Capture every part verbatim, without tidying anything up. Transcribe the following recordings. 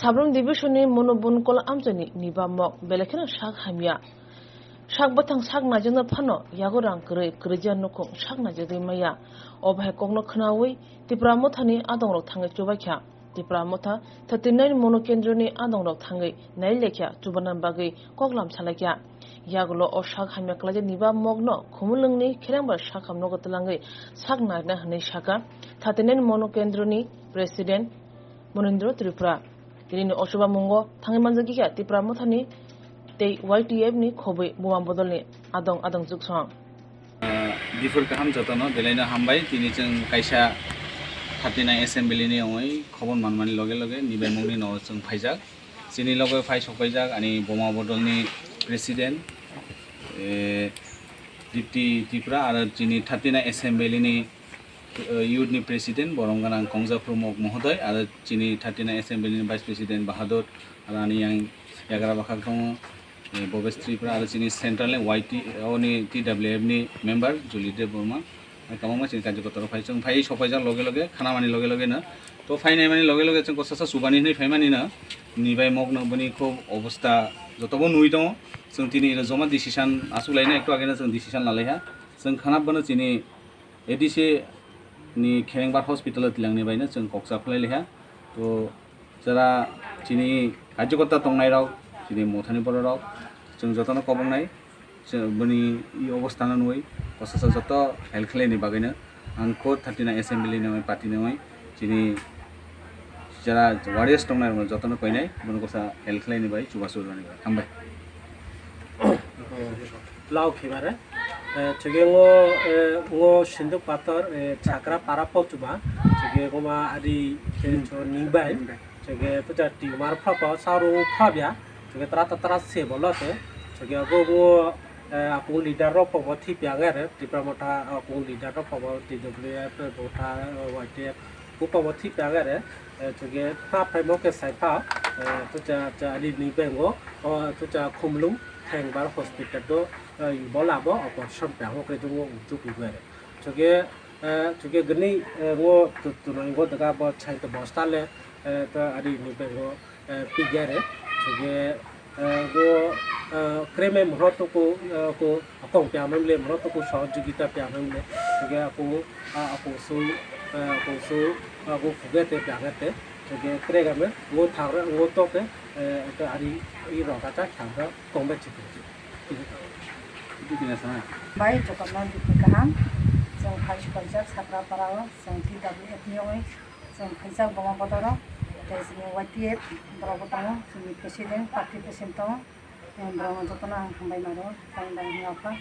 Sabrum Division ni Monu Bunkol amchaini niba mok belai kheno sak hamya. Sak bwthang sak naijakna phano yago rang kwrwi, kwrwija nukhung sak naijakgwi maya. O bahai kokno khwnawi Tipra Mothani adongrok thangwi chubaikha. Tipra Motha thirty nine Monu Kendroni adongrok thangwi nailaikha, chubana bagwi koklam salaikha. Yagulo o sak hamya kwlaijak niba mokno Khumulwngni Kherengbar sakham nogo twlangwi sak narina hwnwi sakha thirty nine Monu Kendroni President Monindra Tripura. Tinini o chubamungo thangwi manjakha Tipra Mothani tei Y T F ni khobwi buma bodolni adong adong juksong. Bifur kaham jotono, belaino hambai. Tini chwng kaisa thirty nine assembly ni ongwi khobor manmani loge loge nibai mokni nogo chwng phaijak. Chini loge phai sokpaijak ani buma bodolni president, eh, Dipti Tripura, aro chini thirty nine assembly ni eh, youth ni president, borom gwnang Kongja Promok Mohodoy, aro chini thirty nine assembly ni vice president Bahadur, aro ani yang yagra bwkhak tongo, eh, Bhobesh Tripura, aro chini central ni Y T, o ni T W F ni member Juli Debbarma. Kwbangma chini karyakarta rok phai, chwng phai sokpaijak loge loge, khanamani loge loge no. To phainai mani loge loge chwng kosa sa chubani hinwi phaimani no. Nibai mokno boni khub obostha jotobo nui tongo. Chwng tini iro joma decision asuk laina, ekto ageno chwng decision lalaiha. Chwng khana bono chini A D C ni Kherengbar hospital o twlangni baino chwng koksa khlai liha. To jara chini karyakarta tongnai rok, chini Mothani borok rok, chwng jotono kobongnai. Chwng boni i obostha no nugwi kosa sa joto help khlaini bagwino ang kho thirty nine assembly ni party ni chini jara warriors tongnai rokno jotono koinai, bono kosa help khlaini bai chubachu rwni bai. Hambai. Lau khibare. Eh, chwge ngo, eh, ngo Sinduk Pathor, eh, Chakra Para Pochuma. Chwge ngo ma ari khe cho ningbai. Chwge puja tumor phapa saru phabya. Chwge tra ta tra se bolo te. Chwge go go, eh, akung leader rok pobo thipya ngare. Tipra Motha akung leader rok pobo T W F Motha, eh, Y T F. Buphang bo thik tang are, eh, chwngkhe pha phaimo khe sai pha, eh, tucha cha ri ni bengo, o tucha Khumlung Thengbar hospital do, eh, bo labo operation phaimo khe tongo, uchu kugare. Chwngkhe, eh, chwngkhe gwnwi, eh, ngo tu-, tunai ngo daga bo chai to bosta le, eh, to ari ni bengo, eh, pigare. Chwngkhe, eh, bo, eh, kreme moro tuku, eh, ko akong pya memle moro tuku sohojogita pya memle. Chwngkhe akung, ah, akung su, eh, akung su, ah, bo khuge te pya ge te. Chwngkhe kregame ngo thagra ngo toke, eh, to ari i roga ta khamra kongbe chikri. Bai jokotno dukhu kaham. Chwng phai supaijak Sakrapara o, chwng T W F ni oi. Chwng phaijak boma bodoro, tei chini Y T F borok bo tongo, chini president, party president tongo, tei borok no jotono ang hambai mano, tei dang hwnga kha.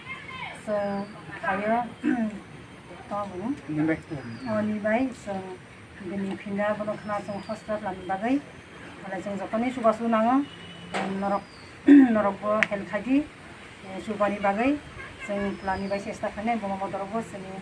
Chwng phaio, tamo bini? Nibai. O, nibai, chwng bini phinda bono khna chwng hospital ni bagwi, ale chwng jotoni chubachu nango, norok, norok bo help khai di, chubani bagwi, chwng pla ni bai chesta khainai, boma bodoro bo chini